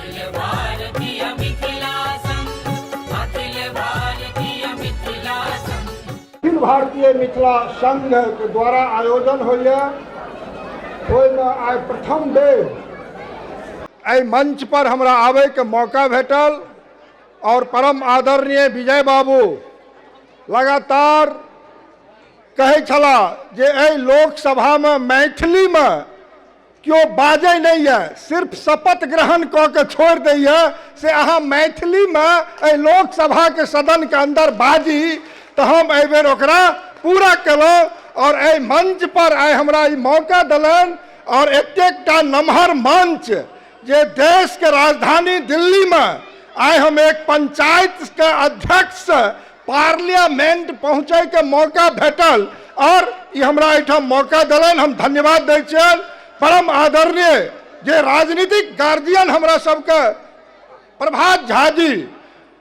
अखिल भारतीय मिथिला संघ, अखिल भारतीय मिथिला संघ। अखिल भारतीय मिथिला संघ के द्वारा आयोजन होइए, ओहिमे आइ प्रथम बेर एहि मंच पर हमरा आबैके मौका भेटल और परम आदरणीय विजय बाबू लगातार कहै छलाह जे एहि लोकसभामे मैथिलीमे केओ बाजै नहि यऽ, सिर्फ शपथ ग्रहण कऽ के छोड़ि दैए, से अहाँ मैथिलीमे एहि लोकसभाके सदनके अन्दर बाजी, तऽ हम एहिबेर ओकरा पूरा केलहुँ और एहि मंच पर आइ हमरा ई मौका देलनि। और एतेकटा नमहर मंच जे देशके राजधानी दिल्लीमे आइ हम एक पंचायतके अध्यक्षसँ पार्लियामेंट पहुँचैके मौका भेटल और ई हमरा एहिठाम मौका देलनि, हम धन्यवाद दै छियनि। परम आदरणीय जे राजनीतिक गार्जियन हमरा सबके प्रभात झा जी,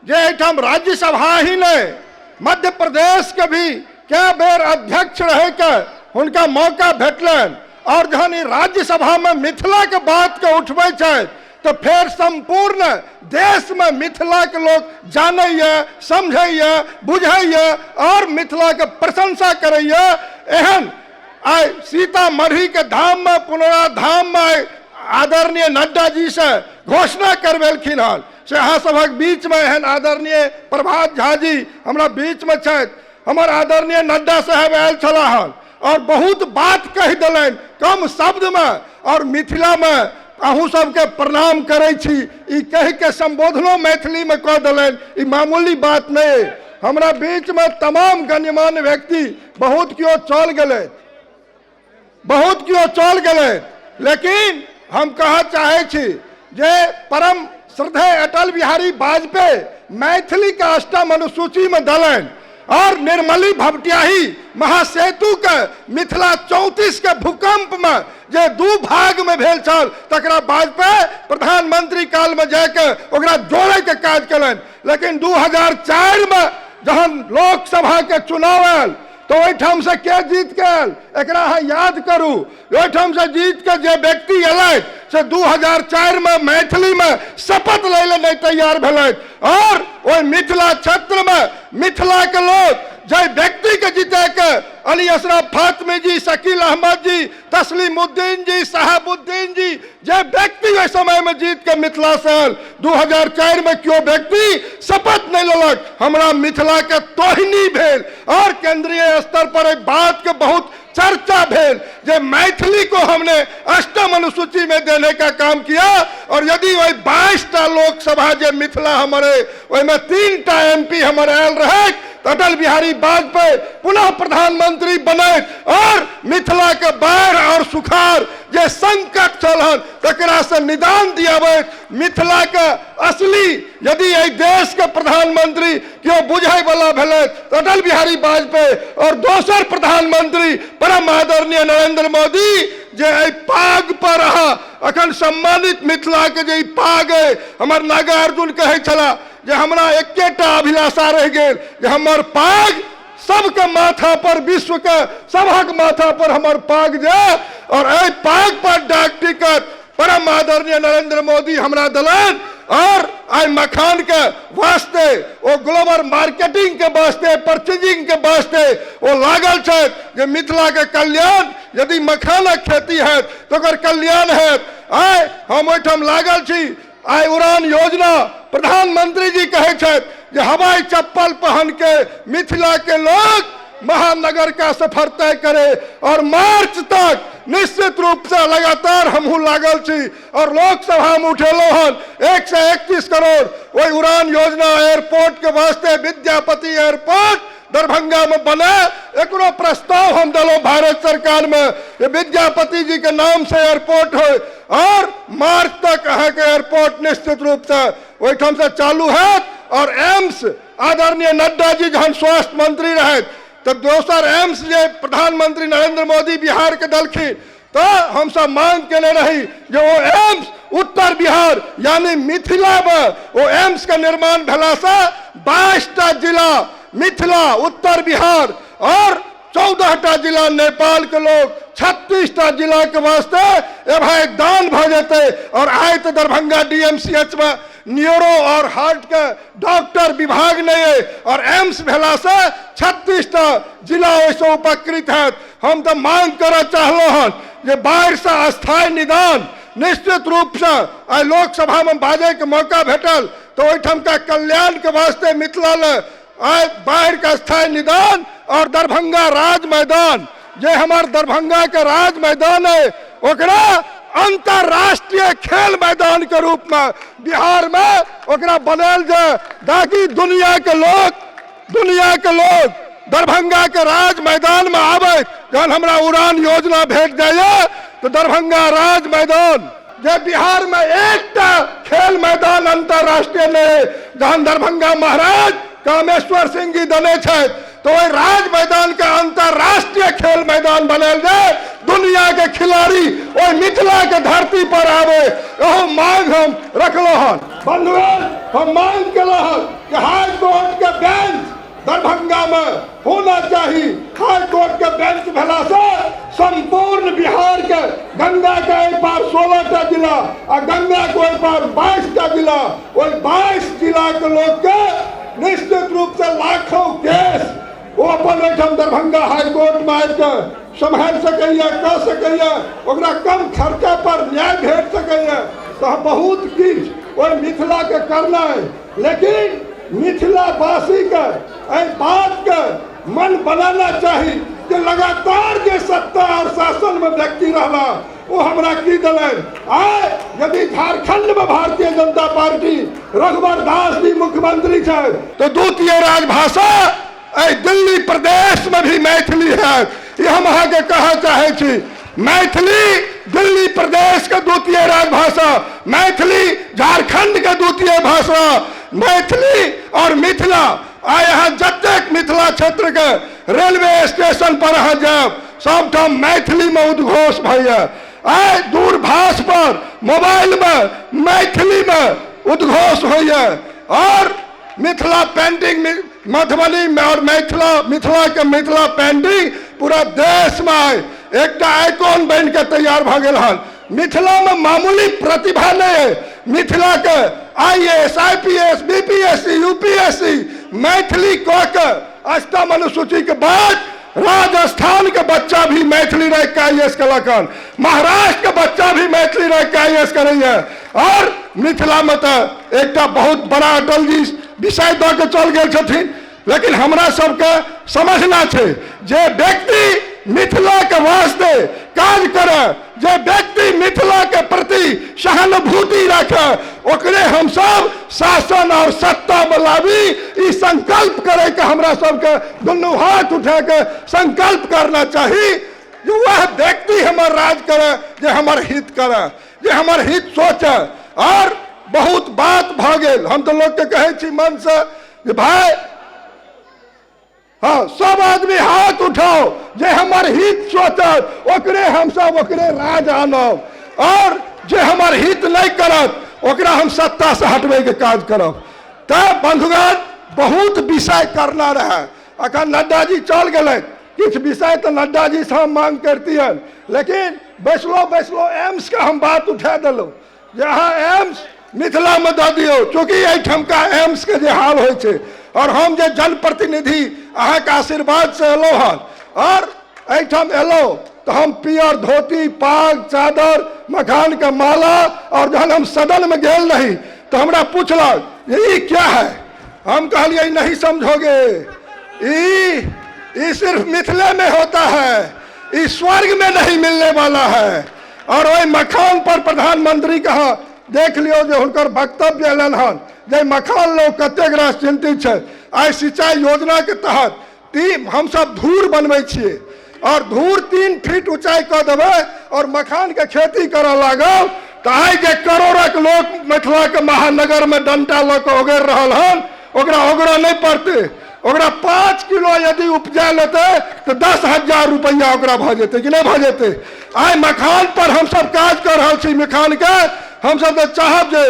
जे एहिठाम राज्यसभा ही नहीं मध्य प्रदेश के भी कए बेर अध्यक्ष रहे के हुनका मौका भेटलनि और जहन ई राज्यसभा में मिथिला के बात के उठबै छथि तो फेर संपूर्ण देश में मिथिला के लोग जानैए, समझैए, बुझैए और मिथिला के प्रशंसा करैए। एहन आइ सीतामढ़ी के धाम में, पुनौरा धाम में आइ आदरणीय नड्डा जी से घोषणा करबेलखिन हन, से अहाँ सभक बीच में एहन आदरणीय प्रभात झा जी हमरा बीच में छथि। हमर आदरणीय नड्डा साहेब आयल छलाह हन और बहुत बात कहि देलनि कम शब्द में, और मिथिला में अहूँ सबके प्रणाम करै छी ई कहि के संबोधनो मैथिली में कऽ देलनि, ई मामूली बात नहीं। हमरा बीच में तमाम गण्यमान्य व्यक्ति बहुत केओ चल गेलै, बहुत केओ चल गेलै, लेकिन हम कहऽ चाहै छी जे परम श्रद्धेय अटल बिहारी वाजपेयी मैथिली के अष्टम अनुसूची में देलनि और निर्मली भपटियाही महासेतु के मिथिला 34 के भूकंप में जे दू भाग में भेल छल तकरा वाजपेयी प्रधानमंत्री काल में जाके ओकरा जोड़े के काज केलनि। लेकिन 2004 में जहन लोकसभा के चुनाव आयल तो ओहिठाम से के जीत के आयल, एकरा अहाँ याद करू। ओहिठाम से जीत के जे व्यक्ति एलथि से 2004 में मैथिली में शपथ लै लए नहीं तैयार भेलथि और ओहि मिथिला क्षेत्र में मिथिला के लोग जाहि व्यक्ति के जीते के अली अशरफ फातमी जी, शकील अहमद जी, तस्लीमुद्दीन जी, साहबुद्दीन जी, जे व्यक्ति ओहि समय में जीत के मिथिला से आयल, 2004 में केओ व्यक्ति शपथ नहीं लेलक, हमरा मिथिला के तोहनी भेल। और केंद्रीय स्तर पर एहि बात के बहुत चर्चा भेल जे मैथिली को हमने अष्टम अनुसूची में देने का काम किया और यदि वही 22टा लोकसभा जे मिथिला हमारे ओहिमे 3टा एम पी हमर आयल रहे तो अटल बिहारी वाजपेयी पुनः प्रधानमंत्री बनैत और मिथिला के बाढ़ और सुखाड़ जे संकट छल हन तकरा से निदान दियाबैत मिथिला के असली यदि एहि देश के प्रधानमंत्री केओ बुझै वाला भेलै तो अटल बिहारी वाजपेयी और दोसर प्रधानमंत्री परम आदरणीय नरेंद्र मोदी जे एहि पाग पर अहाँ अखन सम्मानित मिथिला के जे ई पाग अइ, हमर नागार्जुन कहै छलाह जे हमरा एकेटा अभिलाषा रहि गेल जे हमर पाग सबके माथा पर, विश्व के सबहक माथा पर हमर पाग जाय और एहि पाग पर डाक टिकट परम आदरणीय नरेंद्र मोदी हमरा देलनि। और आइ मखान के वास्ते ओ ग्लोबल मार्केटिंग के वास्ते, परचेजिंग के वास्ते ओ लागल छथि जे मिथिला के कल्याण यदि मखानक खेती हैत तो ओकर कल्याण हैत। आइ हम ओहिठाम लागल छी। आइ उड़ान योजना प्रधानमंत्री जी कहै छथि जे हवाई चप्पल पहन के मिथिला के लोग महानगर का सफर तय करे और मार्च तक निश्चित रूप से लगातार हमहू लागल छी और लोकसभा में उठेलो हन 131 करोड़ वही उड़ान योजना एयरपोर्ट के वास्ते विद्यापति एयरपोर्ट दरभंगा में बने, एकरो प्रस्ताव हम दिलों भारत सरकार में जे विद्यापति जी के नाम से एयरपोर्ट हो और मार्च तक अहाँ के एयरपोर्ट निश्चित रूप से ओहिठाम से चालू है। और एम्स आदरणीय नड्डा जी जहन स्वास्थ्य मंत्री रहे तो दोसर एम्स जे प्रधानमंत्री नरेंद्र मोदी बिहार के दलखिन तो हम सब मांग केने रही जे ओ एम्स उत्तर बिहार यानी मिथिला में ओ एम्स के निर्माण भेला से 22टा जिला मिथिला, उत्तर बिहार और 14टा जिला नेपाल के लोग 36टा जिला के वास्ते ए भाई दान भऽ जेतै। और आइ तऽ दरभंगा डीएमसीएच में न्यूरो और हार्ट के डॉक्टर विभाग नहीं है और एम्स भेला से 36टा जिला ओहिसँ उपकृत हैत। हम तऽ मांग करऽ चाहलहुँ हन जे बाढ़ि से अस्थायी निदान निश्चित रूप से आइ लोकसभा में बाजै के मौका भेटल तऽ ओहिठामका कल्याण के वास्ते मिथिला लए आइ बाढ़ि के अस्थायी निदान और दरभंगा राज मैदान, जे हमार दरभंगा के राज मैदान है ओकरा अंतरराष्ट्रीय खेल मैदान के रूप में बिहार में ओकरा बनायल जाए, ताकि दुनिया के लोग दरभंगा के राज मैदान में आवे। जहन हमरा उड़ान योजना भेट जाइए तो दरभंगा राज मैदान जे बिहार में एकटा खेल मैदान अंतरराष्ट्रीय नहीं, जहन दरभंगा महाराज कामेश्वर सिंह जी देने छथि तो ओहि राज मैदान के अंतरराष्ट्रीय खेल मैदान बनायल जाए, दुनिया के खिलाड़ी ओहि मिथिला के धरती पर आवे, एहो मांग हम रखलहुँ हन। बंधुगण, हम मांग केलहुँ हन कि हाई कोर्ट के बेंच दरभंगा में होना चाही। हाई कोर्ट के बेंच भेला से संपूर्ण बिहार के गंगा के एहि पार 16टा जिला आ गंगा के ओहि पार 22टा जिला, ओहि 22 जिला के लोग के निश्चित रूप से लाखों केस वो अपन ओहिठाम दरभंगा हाई कोर्ट में आबि कऽ सम्हारि सकैए, कऽ सकैए, ओकरा कम खर्चा पर न्याय भेट सकैए। तऽ बहुत किछु ओहि मिथिलाके करना है, लेकिन मिथिलावासीके एहि बातके मन बनाना चाही कि लगातार जे सत्ता और शासन में व्यक्ति रहला वो हमरा की देलनि। आइ यदि झारखंड में भारतीय जनता पार्टी रघुवर दास जी मुख्यमंत्री छथि तो द्वितीय राजभाषा एहि दिल्ली प्रदेश में भी मैथिली है। ये हम अहाँके कहऽ चाहै छी, मैथिली दिल्ली प्रदेश के द्वितीय राजभाषा, मैथिली झारखंड के द्वितीय भाषा, मैथिली और मिथिला। आइ अहाँ जतेक मिथिला क्षेत्र के रेलवे स्टेशन पर अहाँ जायब सबठाम मैथिली में उद्घोष भैया। आइ दूरभाष पर मोबाइल में मैथिली में उद्घोष होइए। और मिथिला पेंटिंग मधुबनी में और मिथिला के मिथिला पेंटिंग पूरा देश में आइ एकटा आइकॉन बन के तैयार भऽ गेल हन। मिथिला में मामूली प्रतिभा नहीं है, मिथिला के I A S, I P S, B P S C, U P S C Maithili कऽ के अष्टम अनुसूची के बाद राजस्थान के बच्चा भी मैथिली रह के आई ए एस केलक हन, महाराष्ट्र के बच्चा भी मैथिली रह के आई ए एस करैए। और मिथिला में तऽ एकटा बहुत बड़ा अटल जी विषय दऽ के चल गेल छथिन, लेकिन हमरा सबके समझना छै जे व्यक्ति मिथिला के वास्ते काज करे, जे व्यक्ति मिथिला के प्रति सहानुभूति रखे, ओकरे हम सब शासन और सत्ता में लाबी। ई संकल्प करे के हमरा सबके दुनू हाथ उठा के संकल्प करना चाही जे वह व्यक्ति हमर राज करे, जे हमर हित करे, जे हमर हित सोचे। और बहुत बात भऽ गेल, हम तऽ लोकके कहै छी मन से जे भाई हाँ सब आदमी हाथ उठाओ जे हमर हित सोचत ओकरे हम सब ओकरे राज आनब, और जे हमर हित नहीं करत ओकरा हम सत्ता से हटबै के काज करब। तऽ बंधुगण बहुत विषय करना रहे, अखन नड्डा जी चल गेलै, किछु विषय तऽ नड्डा जी से हम मांग करतियन, लेकिन बैसलो बैसलो एम्स के हम बात उठा देलहुँ जे अहाँ एम्स मिथिला में दऽ दियौ, चूँकि एहिठामका एम्स के जे हाल होइ छै, और हम जे जनप्रतिनिधि अहाँके आशीर्वाद से एलहुँ हन और एहिठाम एलहुँ तऽ हम पियर धोती पाग चादर मखान के माला, और जहन हम सदन में गेल रही तऽ हमरा पूछलक जे ई क्या है, हम कहलियै नहीं समझोगे, ई सिर्फ मिथिले में होता है, ई स्वर्ग में नहीं मिलने वाला है। और ओहि मखान पर प्रधानमंत्री कहा देख लियौ जे हुनकर वक्तव्य एलनि हन जे मखान लोग कतेक रास चिंतित छै। आइ सिंचाई योजना के तहत हमसब धूर बनबै छियै और धूर 3 फीट ऊंचाई कऽ देबै और मखान के खेती करऽ लागब तऽ आइ जे करोड़क लोक मिथिला के महानगर में डंटा लऽ कऽ ओगरि रहल हन ओकरा ओगरऽ नहि पड़तै, ओकरा 5 किलो यदि उपजा लेतै तऽ 10,000 रुपैआ ओकरा भऽ जेतै कि नहि भऽ जेतै। आइ मखान पर हमसब काज कऽ रहल छी, मखान के हमसब तऽ चाहब जे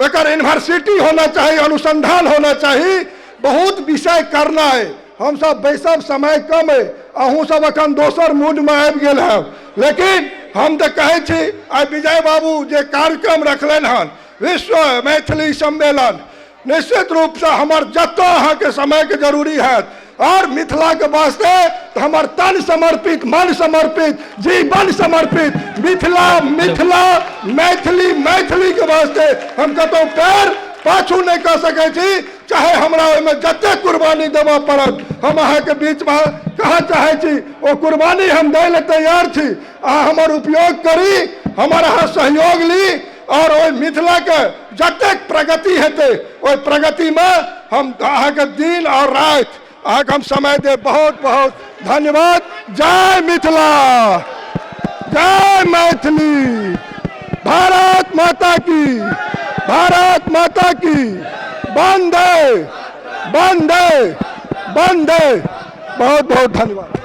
एकर यूनिवर्सिटी होना चाही, अनुसंधान होना चाही, बहुत विषय करना है। हमसब बैसब समय कम है, अहूँ सब एखन दोसर मूडमे आबि गेल हँ। लेकिन हम तऽ कहै छी, आइ विजय बाबू जे कार्यक्रम रखलनि हन विश्व मैथिली सम्मेलन, निश्चित रूपसँ हमर जतऽ अहाँके समयके जरूरी हैत और मिथिलाके वास्ते हमर तन समर्पित, मन समर्पित, जीवन समर्पित, मिथिला मिथिला मैथिली मैथिलीके वास्ते हम कतहु पैर पाछू नहि कऽ सकै छी, चाहे हमरा ओहिमे जतेक कुर्बानी देबऽ पड़त। हम अहाँके बीचमे कहऽ चाहै छी, ओ कुर्बानी हम दै लए तैयार छी। अहाँ हमर उपयोग करी, हमर अहाँ सहयोग ली और ओहि मिथिलाके जतेक प्रगति हेतै ओहि प्रगतिमे हम अहाँके दिन और राति अहाँके हम समय देब। बहुत बहुत धन्यवाद। जय मिथिला, जय मैथिली, भारत माता की, भारत माता की, वंदे वंदे वंदे। बहुत बहुत धन्यवाद।